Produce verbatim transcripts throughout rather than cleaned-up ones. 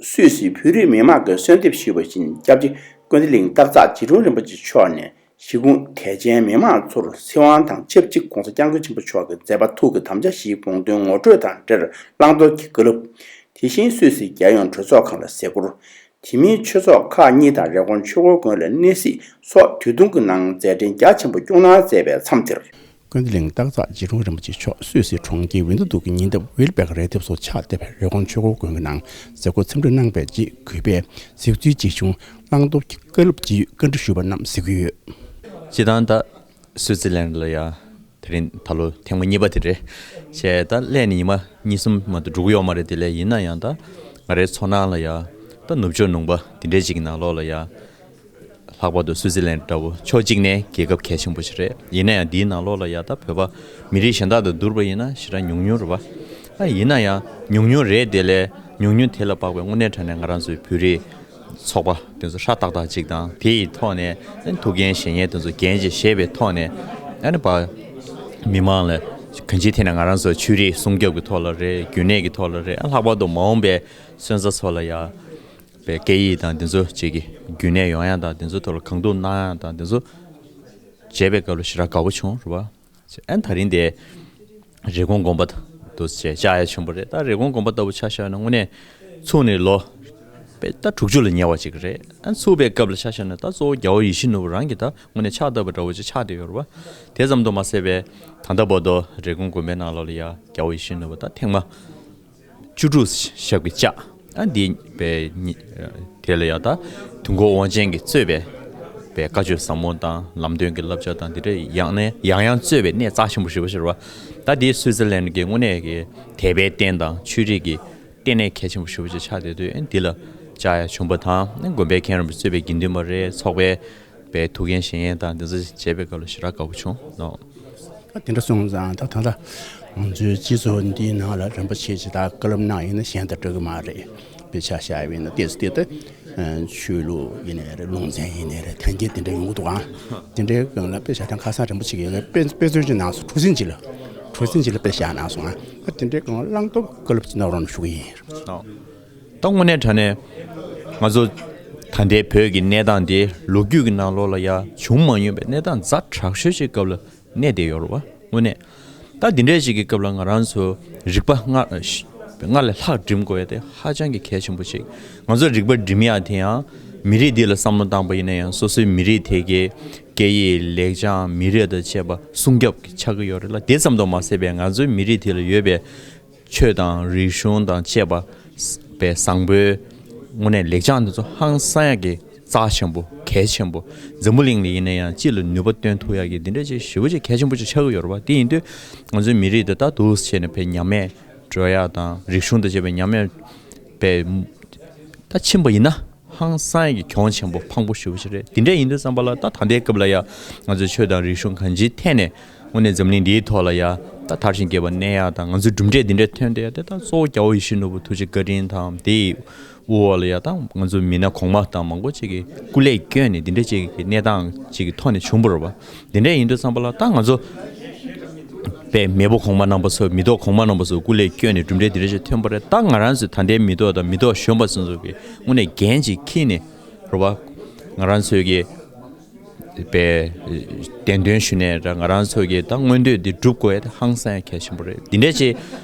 སུད་སི་བོད་རིགས་མི་མང་གིས་གསོལ་འདེབས་ཞུས་པ་བཞིན། སྐྱབས་རྗེ་ཀུན་བདེ་གླིང་སྟག་འཚེར་རྗེ་དྲུང་རིན་པོ་ཆེ་མཆོག་ནས་གཞིས་ཁོངས་དད་ཅན་མི་མང་ཚོར་ཚེ་དབང་དང་ཆབས་ཅིག་༸གོང་ས་༸སྐྱབས་མགོན་ཆེན་པོ་མཆོག་གི་མཛད་པ་ཐུགས་ཀྱི་དམ་བཅའ་བཞིའི་དགོངས་དོན་ངོ་སྤྲོད་དང་འབྲེལ། བླང་དོར་གྱི་བཀའ་སློབ། དེ་བཞིན་སུད་སི་རྒྱལ་ཡོངས་གྲོས་ཚོགས་ཁང་ལ་གཟིགས་སྐོར། དེ་མིན་ཆོས་ཚོགས་ཁག་གཉིས་དང་རི་ཀོན་ཆོས་འཁོར་དགོན་ལ་གནས་གཟིགས་སོགས་དུས་ཐུང་གི་ནང་མཛད་འཕྲིན་རྒྱ་ཆེན་པོ་སྐྱོང་གནང་མཛད་པའི་མཚམས་དེར། ཀུན་བདེ་གླིང་སྟག་འཚེར་རྗེ་དྲུང་རིན་པོ་ཆེ་མཆོག་སུད་སི་གྲོང་ཁྱེར་ཝིན་ཏུ་གི་ཉེ་འདབས་ཝིལ་བེག་རི་ལྡེབས་སུ་ཕྱག་བཏབ་པའི་རི་ཀོན་ཆོས་འཁོར་དགོན་གྱི་ནང་གཟིགས་སྐོར་འཚམས་འདྲི་གནང་པའི་རྗེས། གུས་པས་གཟིགས་ཚུལ་གཅིག་བྱུང་། བླང་དོར་གྱི་བཀའ་སློབ་ཅིག་བཀའ་འདྲི་ཞུས་པ་རྣམས་གཟིགས་ཀྱི་ཡོད། སྤྱིར་བཏང་ད་སུའི་ཙི་ལན་ལ་ཡ་དེ་རིང་ད་ལོ་ཐེངས་མ་གཉིས་པ་དེ་རེད། བྱས་ད་སླེབས་ནས་ཉི་མ་གཉིས་གསུམ་མ་གཏོགས་འགྲོ་གི་ཡོད་མ་རེད། དེ་ལས་ཡིན་ན་ཡང་ད་ང་རའི་ཚོར་སྣང་ལ་ཡ་ད་ནུབ་ཕྱོགས་ལུང་པ་དེ་འདྲས་ཅིག་གི་ནང་ལོགས་ལ་ཡ། ལྷག་པར་དུ་སུའི་ཙི་ལན་འདྲ་བོ་ཕྱོགས་གཅིག་ནས་རྒྱལ་ཁབ་གལ་ཆེན་པོ་ཞིག་རེད། ཡིན་ན་ཡང་འདིའི་ནང་ལོགས་ལ་ཡ་ད་བོད་པ་མི་རིགས་གཞན་དག་དང་བསྡུར་བ་ཡིན་ན་ཞེ་དྲག་ཉུང་ཉུང་རེད་པ། ཨ་ཡིན་ན་ཡང་ཉུང་ཉུང་རེད། དེ་ལས་ཉུང་ཉུང་དེ་ལ་དཔག་པའི་དངོས་གནས་དྲང་གནས་ང་རང་ཚོའི་བོད་རིགས་ཚོགས་པ་དེ་ཚོ་ཧྲག་ཏག་ཏག་ཅིག་དང་། དེ་ཡི་ཐོག་ནས་ཐུགས་འགན་བཞེས་མཁན་དེ་ཚོ་འགན་ཅིག་བཞེས་པའི་ཐོག་ནས་ཨ་ནི་ཕར་མི་མང་ལ་གང་ཅིའི་ཐད་ནས་ང་རང་ཚོ་ཆོས་རིག་སྲུང་སྐྱོབ་ཀྱི་ཐོག་ལ་རེད། རྒྱུན་གནས་ཀྱི་ཐོག་ལ་རེད། ཨ་ལྷག་པར་དུ་མ་འོངས་པའི་སོན་རྩ་ཚོ་ལ་ཡ། པའི་སྐད་ཡིག་དང་དེ་ཚོ་བཅས་ཀྱི་རྒྱུན་གནས་ཡོང་ཡ་དང་། དེ་ཚོ་ཐོག་ལ་གང་ཐུབ་གནང་ཡ་དང་། དེ་ཚོ་བྱས་པའི་སྐབས་ལ་ཞེ་དྲག་དགའ་པོ་བྱུང་རེད་པ། ཨ་ནི་ད་རིང་དེ་རི་ཀོན་དགོན་པ་དུ་བཅར་ཡ་བྱུང་བ་རེད། ད་རི་ཀོན་དགོན་པ་ལྟ་བུ་ཆ་བཞག་ན་དངོས་གནས་ཚུགས་ནས་ལོ་པའི་ད་དྲུག་ཅུ་ལ་ཉེ་བ་ཅིག་རེད། ཨ་ནི་ཚུགས་པའི་སྐབས་ལ་ཆ་བཞག་ན་ད་གཙོ་བོ་རྒྱལ་བ་ཡིད་བཞིན་ནོར་བུ་རང་གིས་ད་དངོས་གནས་ཕྱག་བཏབ་པ་འདྲ་བོ་ཅིག་ཆགས་བསྡད་ཡོད་རེད་པ། དེ་ཙམ་དུ་མ་ཟད་པའི་ད་ལྟ་བར་དུ་རི་ཀོན་དགོན་པའི་ནང་ལོགས་ལ་ཡ་རྒྱལ་བ་ཡིད་བཞིན་ནོར་བུ་ད་ཐེངས་མ་བཅུ་དྲུག་ཞབས་ཀྱིས་བཅགས། ཨ་འདི་པའི་ཉི་དེ་ལ་ཡང་ད་དུས་འཁོར་དབང་ཆེན་གྱིས་གཙོས་པའི་པའི་བཀའ་ཆོས་ཟབ་མོ་དང་ལམ་སྟོན་གྱི་བསླབ་བྱ་དང་འདི་འདྲ་ཡང་ནས་ཡང་ཡང་གཙོས་པའི་གནས་རྩ་ཆེན་པོ་ཞེ་པོ་ཅིག་རེད་པ། ད་འདི་སུའི་ཙི་ལན་གྱི་དངོས་གནས་ཀྱི་དད་པའི་རྟེན་དང་ཆོས་རིག་གི་ལྟེ་གནས་གལ་ཆེན་པོ་ཞེ་པོ་ཅིག་ཆགས་བསྡད་དུས། ཨ་འདི་ལ་བཅར་ཡ་བྱུང་བ་དང་། ཨ་དགོན་པའི་མཁན་རིན་པོ་ཆེ་གཙོས་པའི་དགེ་འདུན་པ་རེད། ཚོགས་པའི་པའི་ཐུགས་འགན་བཞེས་མཁན་དང་འདི་ཚོ་མཇལ་བའི་སྐབས་ལ་ཞེ་དྲག་དགའ་པོ་བྱུང་། ད་དེ་འདྲ་སོང་ཙང་ད་ད་ལྟ་ང་ཚོའི་སྤྱི་ཚོགས་འདིའི་ནང་ལ་རིན་པོ་ཆེ་ཅིག་ད་བཀའ་སློབ་གནང་ཡིན་ན་གཞན་དང་འདྲ་གི་མ་རེད། དཔེ་ཆ་བཞག་ཡིན་ན་ཏོག་ཙམ་དེ་ད་ཆོས་ལུགས་ཡིན་ནའི་རེད། ལུང་ཚན་ཡིན་ནའི་རེད། ཐོན་སྐྱེད་དེ་འདྲ་ཡོང་གི་འདུག་ཨང་། དེ་འདྲའི་སྒང་ལ་དཔེ་ཆ་དང་ཁ་སང་རིན་པོ་ཆེ་གིས་དཔེ་དཔེ་མཚོན་ཅིག་གནང་སོང་། གྲུ་གཟིངས་ཅིག་ལ་གྲུ་གཟིངས་ཅིག་ལ་དཔེ་བཞག་གནང་སོང་ཨང་། ད་དེ་འདྲའི་སྒང་ལ་བླང་དོར་བཀའ་སློབ་ཅིག་གནང་རོགས་གནང་ཞུ་གི་ཡིན། ད་དངོས་གནས་དྲང་གནས་ང་ཚོ་ད་ལྟའི་བོད་ཀྱི་གནས་སྟངས་དེ་ལོ་རྒྱུས་ཀྱི་ནང་ལོགས་ལ་ཡ་བྱུང་མ་མྱོང་པའི་གནས་སྟངས་ཛ་དྲག་ཤོས་ཅིག་སྐབས་ལ་གནས་བསྡད་ཡོད་རེད་པ། དངོས་གནས་ད་འདི་འདྲའི་ཅིག་གི་སྐབས་ལ་ང་རང་ཚོ་རིག་པ་སྔར་སྔར་ལས་ལྷག་སྒྲིམ་དགོས་ཡ་དེ་ཧ་ཅང་གི་གལ་ཆེན་པོ་ཅིག་ང་ཚོ་རིག་པ་སྒྲིམ་ཡ་དེ་ཡང་མི་རིགས་འདི་ལ་བསམ་བློ་བཏང་པ་ཡིན་ན་ཡང་སོ་སོའི་མི་རིགས་དེ་གའི་སྐད་ཡིག་ལེགས་བྱང་མི་རིགས་དང་བཅས་པ་སྲུང་སྐྱོབ་ཀྱི་ཆགས་ཀྱི་ཡོད་རེད་ལ། དེ་ཙམ་དུ་མ་ཟད་པའི་ང་ཚོའི་མི་རིགས་དེ་ལ་ཡོད་པའི་ཆོས་དང་རིག་གཞུང་དང་བཅས་པ་པའི་བཟང་པོའི་དངོས་གནས་ལེགས་བྱང་འདི་ཚོ་ཧང་སང་ཡག་གི་རྩ་ཆེན་པོ་གལ་ཆེན་པོ། འཛམ་བུ་གླིང་ལ་ཡིན་ན་ཡང་སྤྱི་ལ་ནུས་པ་བཏོན་ཐུབ་ཡག་གི་འདི་འདྲ་ཅིག་ཞེ་པོ་ཅིག་གལ་ཆེན་པོ་ཅིག་ཆགས་ཀྱི་ཡོད་རེད་པ། དེ་ཡིན་དུས་ང་ཚོའི་མི་རིགས་འདི་ད་འདུག་སེ་བྱས་ནས་དཔེ་ཉམས་དམས་འགྲོ་ཡག་དང་རིག་གཞུང་དང་བཅས་པའི་ཉམས་དམས་དཔེ་ད་ཕྱིན་པ་ཡིན་ན། ཧང་སང་གི་གྱོང་ཆེན་པོ་ཕངས་པོ་ཞེ་པོ་ཞིག་རེད། དེ་འདྲ་ཡིན་དུས་ཙམ་པ་ལ་ད་ད་ལྟའི་སྐབས་ལ་ཡ་ང་ཚོའི་ཆོས་དང་རིག་གཞུང་གང་ཅིའི་ཐད་ནས་དངོས་གནས་འཛམ་གླིང་འདིའི་ཐོག་ལ་ཡ་ད་དར་ཞིང་རྒྱས་པ་གནས་ཡ་དང་། ང་ཚོའི་གྲུབ་འབྲས་འདི་འདྲ་ཐོན་བསྡད་ཡ་དེ་ད་གཙོ་བོ་རྒྱལ་བ་ཡིད་བཞིན་ནོར་བུ་ཐུགས་རྗེ་བཀའ་དྲིན་དང་། དེ་ཡི་དབུ་འོག་ལ་ཡ་ད་ང་ཚོ་མི་སྣ་གོང་མ་དང་མང་པོ་ཅིག་གིས་སྐུ་ལས་བསྐྱོན་ནས་འདི་འདྲ་ཅིག་གི་གནས་སྟངས་ཅིག་གི་ཐོག་ནས་བྱུང་བ་རེད་པ། དེ་འདྲ་ཡིན་དུས་ཙམ་པ་ལ་ད་ང་ཚོ་པའི་མེས་པོ་གོང་མ་རྣམ་པ་ཚོ་མི་ཐོག་གོང་མ་རྣམ་པ་ཚོ་སྐུ་ལས་བསྐྱོན་ནས་གྲུབ་འབྲས་འདི་འདྲ་ཞིག་ཐོན་པ་རེད། ད་ང་རང་ཚོའི་ད་ལྟའི་མི་ཐོག་དང་མི་ཐོག་གཞོན་པ་ཚོ་ཚོ་གི་དངོས་གནས་འགན་ཅིག་འཁྱེར་ནས་རེད་པ། ང་རང་ཚོའི་གི་པའི་བདེན་དོན་ཞུ་ནས་ར་ང་རང་ཚོའི་གི་ད་མངོན་འདོད་འདི་སྒྲུབ་དགོས་ཡ་དེ་ཧང་སང་ཡ་གལ་ཆེན་པོ་རེད། འདི་འདྲ་ཅིག་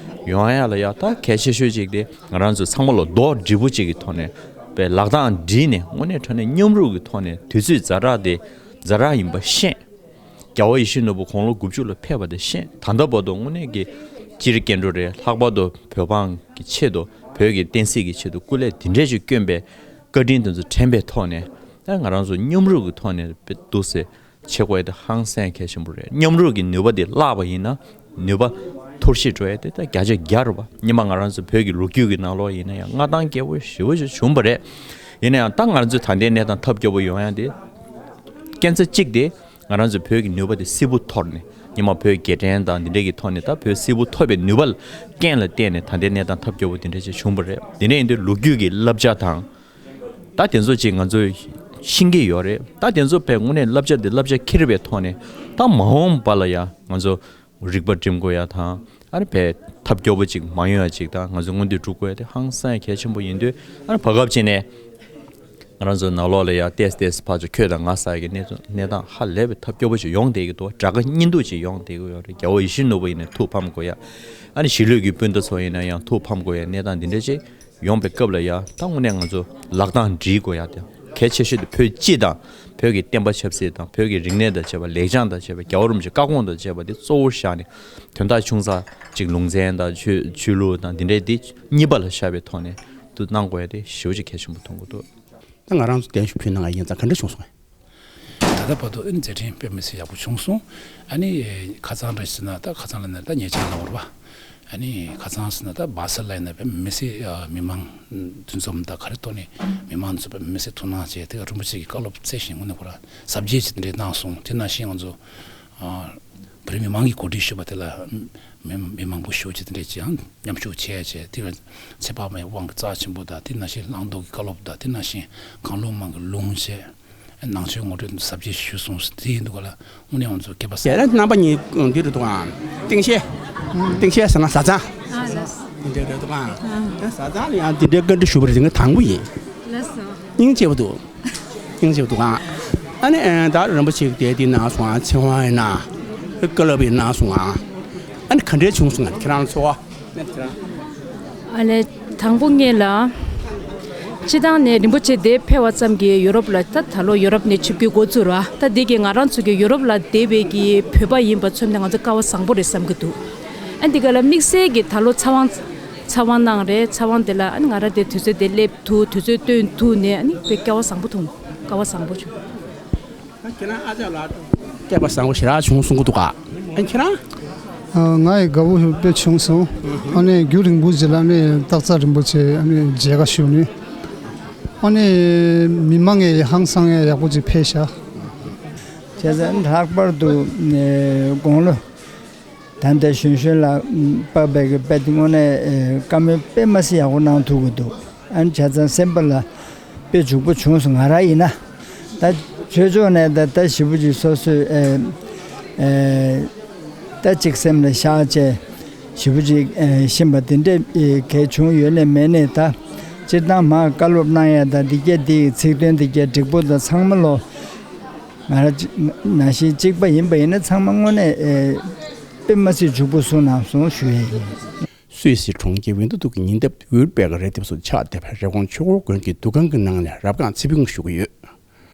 ཡོང་ཡ་ལ་ཡ་ད་གལ་ཆེ་ཤོས་ཅིག་དེ་ང་རང་ཚོ་ཚང་མ་ལ་རྡོག་སྒྲིལ་པོ་ཅིག་གི་ཐོག་ནས་པའི་ལག་གདང་སྒྲིལ་ནས་དངོས་གནས་དྲང་གནས་མཉམ་རུབ་ཀྱི་ཐོག་ནས་དུས་ཚོད་ཛ་དྲག་དེ་ཛ་དྲག་ཡིན་པ་ཤེས། རྒྱལ་བ་ཡིད་བཞིན་ནོར་བུ་དགུང་ལོ་དགུ་བཅུ་ལ་ཕེབས་པ་དེ་ཤེས། ད་ལྟ་བར་དུ་དངོས་གནས་ཀྱི་སྤྱིར་སྐྱེ་འགྲོ་རེད། ལྷག་པར་དུ་བོད་འབངས་ཀྱི་ཆེད་དུ་བོད་ཀྱི་བསྟན་སྲིད་ཀྱི་ཆེད་དུ་སྐུ་ལས་དེ་འདྲས་ཅིག་བསྐྱོན་པའི་བཀའ་དྲིན་དེ་ཚོ་དྲན་པའི་ཐོག་ནས། ད་ང་རང་ཚོ་མཉམ་རུབ་ཀྱི་ཐོག་ནས་འདུག་སེ་བྱེད་དགོས་ཡ་དེ་ཧང་སང་གལ་ཆེན་པོ་རེད། མཉམ་རུབ་ཀྱི་ནུས་པ་དེ་བརླག་པ་ཡིན་ན་ནུས་པ་འཐོར་ཞིག་འགྲོ་ཡ་དེ་ད་བརྒྱ་ཆ་བརྒྱ་རེད་པ། སྔོན་མ་ང་རང་ཚོ་བོད་ཀྱི་ལོ་རྒྱུས་ཀྱི་ནང་ལོགས་ཡིན་ན་ཡང་མངའ་ཐང་རྒྱས་པོ་ཞེ་པོ་ཞིག་བྱུང་བ་རེད། ཡིན་ན་ཡང་ད་ང་རང་ཚོའི་ད་ལྟའི་གནས་སྟངས་ཐབས་སྐྱོ་པོ་ཡོང་ཡ་དེ་རྐྱེན་རྩ་གཅིག་དེ། ང་རང་ཚོའི་བོད་ཀྱི་ནུས་པ་དེ་སིལ་བུ་འཐོར་ནས། སྔོན་མ་བོད་རྒྱལ་ཕྲན་དང་འདི་འདྲ་གི་ཐོག་ནས་ད་བོད་སིལ་བུ་ཐོར་བའི་ནུས་པ་རྐྱེན་ལ་བརྟེན་ནས་ད་ལྟའི་གནས་སྟངས་ཐབས་སྐྱོ་པོ་དེ་འདྲ་ཅིག་བྱུང་བ་རེད། དེ་འདྲ་ཡིན་དུས་ལོ་རྒྱུས་ཀྱི་བསླབ་བྱ་དང་། ད་དེ་ཚོ་ཅིག་ང་ཚོས་ཤེས་ཀྱི་ཡོད་རེད། ད་དེ་ཚོ་བས་དངོས་གནས་བསླབ་བྱ་དེ་བསླབ་བྱ་འཁྱེར་བའི་ཐོག་ནས་ད་མ་འོངས་པ་ལ་ཡང་ང་ཚོ་རིག་པ་སྒྲིམ་དགོས་ཡ་དང་ ཨ་ནི་བས་ཐབས་སྐྱོ་པོ་ཅིག་མ་ཡོང་ཡ་ཅིག་དང་ང་ཚོ་མངོན་འདོད་སྒྲུབ་དགོས་ཡ་དེ་ཧང་སང་ཡ་གལ་ཆེན་པོ་ཡིན་དུས། ཨ་ནི་བར་སྐབས་ཅིག་ནས་ང་རང་ཚོ་ནང་ལོགས་ལ་ཡ་ཏེས་ཏེས་ཕར་ཚུར་ཁྱོད་དང་ང་ཟེར་ཡ་གི་གནས་ཚུལ་གནས་སྟངས་ཧ་ལས་པའི་ཐབས་སྐྱོ་པོ་ཅིག་ཡོང་བསྡད་ཀྱི་འདུག་དགྲ་དགའ་གཉེན་སྡུག་ཅིག་ཡོང་བསྡད་ཀྱི་ཡོད་རེད། རྒྱལ་བ་ཡིད་བཞིན་ནོར་བུ་ཡིན་ན་ཐུགས་ཕམ་དགོས་ཡ། ཨ་ནི་གཞིས་ལུས་ཀྱི་སྤུན་ཟླ་ཚོ་ཡིན་ན་ཡང་ཐུགས་ཕམ་དགོས་ཡ་གནས་སྟངས་འདི་འདྲ་ཅིག་ཡོང་པའི་སྐབས་ལ་ཡ་ད་དངོས་གནས་ང་ཚོ་ལག་གདང་སྒྲིལ་དགོས་ཡ་དེ་གལ་ཆེ་ཤོས་དེ་བོད་སྤྱི་དང་བོད་ཀྱི་བསྟན་པ་ཆབ་སྲིད་དང་བོད་ཀྱི་རིག་གནས་དང་བཅས་པ་ལེགས་བྱང་དང་བཅས་པ་རྒྱལ་བ་རིན་པོ་ཆེའི་བཀའ་དགོངས་དང་བཅས་པ་དེ་གཙོ་བོར་བཞག་ནས་དོན་དག་ཆུང་ཙག་ཅིག་ལུང་ཚན་དང་ཆོས་ཆོས་ལུགས་དང་འདི་འདྲའི་དེ་གཉིས་པ་ལ་བཞག་པའི་ཐོག་ནས་དུ་གནང་དགོས་ཡ་དེ་ཞེ་པོ་ཅིག་གལ་ཆེན་པོ་མཐོང་གི་འདུག་ད་ང་རང་ཚོ་གདན་ཞུ་ཕུལ་གནང་ཡ་ཡིན་ཙང་ག་འདྲ་བྱུང་སོང་ངས། ད་ལྟ་བར་དུ་ཨ་ནི་མཛད་འཕྲིན་དཔེ་མི་སྲིད་ཡག་པོ་བྱུང་སོང་། ཨ་ནི་ཁ་སང་འདྲ་ཞིག་ན་ད་ཁ་སང་ལ་ནས་ད་ཉེ་ཆར་ལ་བར་བ། ཨ་ནི་ཁ་སང་ཟེར་ན་ད་སྦ་སེལ་ལ་ཡིན་ན་དཔེ་མི་སྲིད་མི་མང་འདུ་འཛོམས་དང་ག་རེ་ཐོག་ནས་མི་མང་ཚོ་དཔེ་མི་སྲིད་ཐུགས་སྣང་བྱས་དེ་ག་རིན་པོ་ཆེ་གི་བཀའ་སློབ་སྩལ་བཞིན་དངོས་གནས་ཁོ་རང་གཟབ་རྒྱས་ཅིག་དེ་འདྲས་གནང་སོང་། དེ་ནང་བཞིན་ང་ཚོ་བོད་རིགས་མི་མང་གིས་གོ་སྒྲིག་ཞུས་པ་དེ་ལ་མི་མི་མང་པོ་ཞེ་པོ་ཅིག་དེ་འདྲས་ཅིག་མཉམ་ཞུགས་བྱས་བྱས་དེ་ཚེ་དཔག་མེད་དབང་གི་རྩ་ཆེན་པོ་དང་དེ་ནང་བཞིན་བླང་དོར་གྱི་བཀའ་སློབ་དང་དེ་ནང་བཞིན་གང་བློ་མང་གི་ལུང་བྱས། ནང་ཆོས་ངོ་སྤྲོད་གཟབ་རྒྱས་ཞུས་སོང་ཟེར་དེ་ཡིན་འདུག་ག་ལ་དངོས་གནས་ང་ཚོ་སྐལ་པ་བཟང་། དེ་ལ་རྣམ་པ་གཉིས་འདི་རེད་འདུག་ཨང་། ཏིང་ཤེ། ཏིང་ཤེ་ཟེར་ན་བཟའ་ཚང་། འདི་རེད་འདུག་ཨང་། བཟའ་ཚང་ལ་ཡང་འདི་འདྲའི་བཀའ་འདྲི་ཞུ་བ་རེད། དེ་ང་དང་པོ་ཡིན། སྙིང་རྗེ་པོ་འདུག་སྙིང་རྗེ་པོ་འདུག་ཨང་། ཨ་ནི་ད་རིན་པོ་ཆེ་དེ་འདི་གནང་སོང་ཨང་། ཚེ་དབང་ཡིན་ན་བཀའ་སློབ་ཡིན་གནང་སོང་ཨང་། ཨ་ནི་ག་འདྲའི་བྱུང་སོང་ཨང་ཁྱེད་རང་ཚོ། ཨ་ལས། དང་པོ་ངེད་ལ། སྤྱི་བཏང་ནས་རིན་པོ་ཆེ་དེ་ཕེབས་པ་ཙམ་གྱིས་ཡུ་རོབ་ལ་ད་ད་ལོ་ཡུ་རོབ་ནས་ཆིབས་བསྒྱུར་འགོ་བཙུགས་ར་ད་འདི་གི་ང་རང་ཚོ་གི་ཡུ་རོབ་ལ་བསྡད་པའི་གི་བོད་པ་ཡིན་པ་ཚོ་ནས་ང་ཚོ་སྐལ་བ་བཟང་པོ་རེད་བསམ་གི་འདུག་ཨ་འདི་ག་ལ་དམིགས་བསལ་གྱི་ད་ལོ་ཚེ་དབང་ཚེ་དབང་གནང་རེད། ཚེ་དབང་དེ་ལ་ཨ་ནི་ང་རང་དེ་དུས་ཚོད་དེ་སླེབས་ཐུབ་དུས་ཚོད་བཏོན་ཐུབ་ནས་ཨ་ནི་དཔེ་སྐལ་བ་བཟང་པོ་ཐོང་སྐལ་བ་བཟང་པོ་བྱུང་། ཁྱེད་རང་ཨ་ཅག་ལགས་སྐལ་པ་བཟང་པོ་ཞེ་དྲག་བྱུང་གསུང་གི་འདུག་ག་ཨ་ཁྱེད་རང་། ང་ཡི་དགའ་བོ་དཔེ་བྱུང་སོང་། ཨ་ནི་རྒྱུན་རིང་པོ་ཅིག་ལ་ནི་སྟག་ཚང་རིན་པོ་ཆེ་ཨ་ནི་མཇལ་ཁ་ཞུ་ནི། ཨ་ནི་མི་མང་ངས་ཧང་སང་ཡ་ཡག་པོ་ཅིག་ཕེབས་ཤག་བྱས་ཙང་ལྷག་པར་དུ་དགུང་ལོ། ད་ལྟ་གཞོན་གཞོན་ལ་དཔག་པའི་གི་དཔེ་དེ་དངོས་གནས་བཀའ་མོལ་དཔེ་མ་སྲིད་ཡག་པོ་གནང་ཐུབ་ཀྱི་འདུག་ཨ་ནི་བྱས་ཙང་སེམས་པ་ལ་དཔེ་འཇུག་པོ་བྱུང་སོང་ང་རང་ཡིན་ན། ད་ཆོས་ཕྱོགས་ནས་ད་ད་ཞེ་པོ་ཅིག་སོ་སོས་ཨེ་ཨེ་ད་ཅིག་སེམས་ལ་བཞག་བྱས་ཞེ་པོ་ཅིག་ཨེ་ཤེས་པ་དེ་འདྲས་ཨེ་གལ་བྱུང་ཡོད་ནས་མེད་ནས་ད་སྤྱིར་བཏང་མར་བཀའ་སློབ་གནང་ཡ་ད་འདི་སྐད་འདི་ཚིག་དོན་འདི་སྐད་འགྲིག་པོ་ད་ཚང་མ་ལོ། ང་རང་ཅི་ནང་བཞིན་གཅིག་པ་ཡིན་པ་ཡིན་ན་ཚང་མ་དངོས་གནས་ཨེ་དཔེ་མ་སྲིད་འཇུག་པོ་གསུངས་གནང་སོང་ཞུ་ཡས་ཡིན། སུད་སི་གྲོང་ཁྱེར་ཝིན་ཏུ་ཏུག་གི་ཉེ་འདབས་ཝིལ་བེག་རི་ལྡེབས་སུ་ཆགས་བསྡད་པའི་རི་ཀོན་ཆོས་འཁོར་དགོན་གྱི་འདུ་ཁང་གི་ནང་ནས་རབ་སྒང་ཚེ་ཕུལ་ཞུ་གི་ཡོད།